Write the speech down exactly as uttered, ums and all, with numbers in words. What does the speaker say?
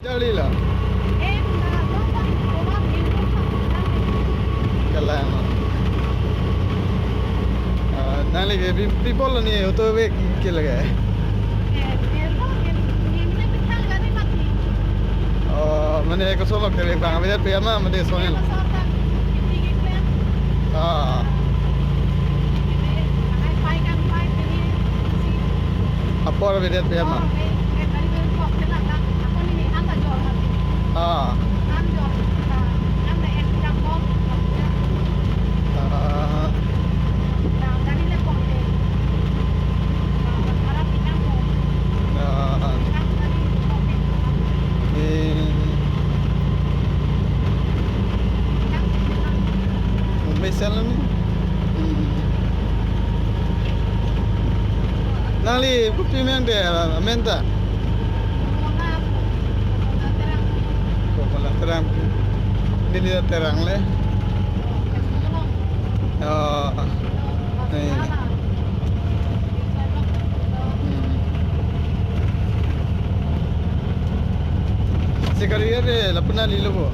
Charli lo. Kalang. Ah, nangli ke pi, pi apot lo ne auto bag ke lage? Oh, mane koson lo ke bag abang avedet pema mane soni. Ah. Apor avedet pema. Ah. Ah. Ah. Eh. Mesen lo ni. Nangli kopi amen de, amen ta? Komola Terang. Neli ta Terang le. Oh. Eh. Hmm. Sekali ya de, lapu nangli lo bo.